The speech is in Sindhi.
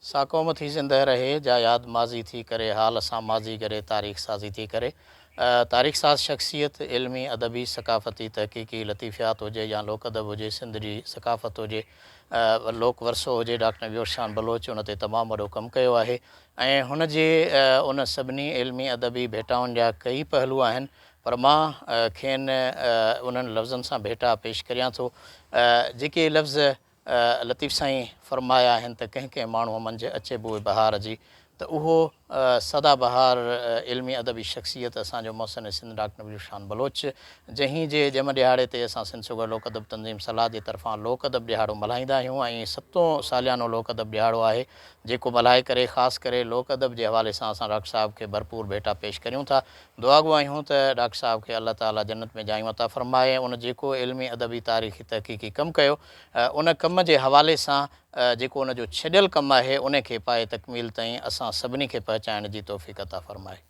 سا قوم ٿي زندهه رهي، جا ياد ماضي ٿي ڪري، حال سان ماضي گڏي تاريخ سازي ٿي ڪري. تاريخ ساز شخصيت، علمي، ادبي، ثقافتي، تحقيقي، لطيفيات هجي يا لوڪ ادب هجي، سنڌ جي ثقافت هجي، لوڪ ورثو هجي، ڊاڪٽر نبي بخش خان بلوچ ان تي تمام وڏو ڪم ڪيو آهي ۽ هن جي ان سڀني علمي ادبي ڀيٽائن جا ڪيئي پهلو آهن پر مان کين انهن لفظن سان ڀيٽا پيش ڪريان ٿو جيڪي لفظ لطيف سائين فرمايا آهن ته ڪنهن ڪنهن ماڻهوء منجهه اچي بوء بهار جي ته اهو سدا بهار علمي ادبي شخصيت اسان جو محسن سنڌ ڊاڪٽر نبي بخش خان بلوچ جنهن جي ڄم ڏهاڙي تي اسان سنڌ سگهڙ لوڪ ادب تنظيم صلاح جي طرفان لوڪ ادب ڏهاڙو ملهائيندا آهيون ۽ ستون ساليانو لوڪ ادب ڏهاڙو آهي جيڪو ملهائي ڪري خاص ڪري لوڪ ادب جي حوالي سان اسان ڊاڪٽر صاحب کي ڀرپور ڀيٽا پيش ڪريون ٿا. دعاگو آهيون ته ڊاڪٽر صاحب کي الله تعاليٰ جنت ۾ جايون عطا فرمائي ۽ ان جيڪو علمي ادبي تاريخي تحقيقي ڪم ڪيو ان ڪم جي حوالي سان جيڪو ان جو ڇڏيل ڪم آهي ان کي پائي تڪميل تائين اسان سڀني کي پهچائڻ جي توفيق عطا فرمائي.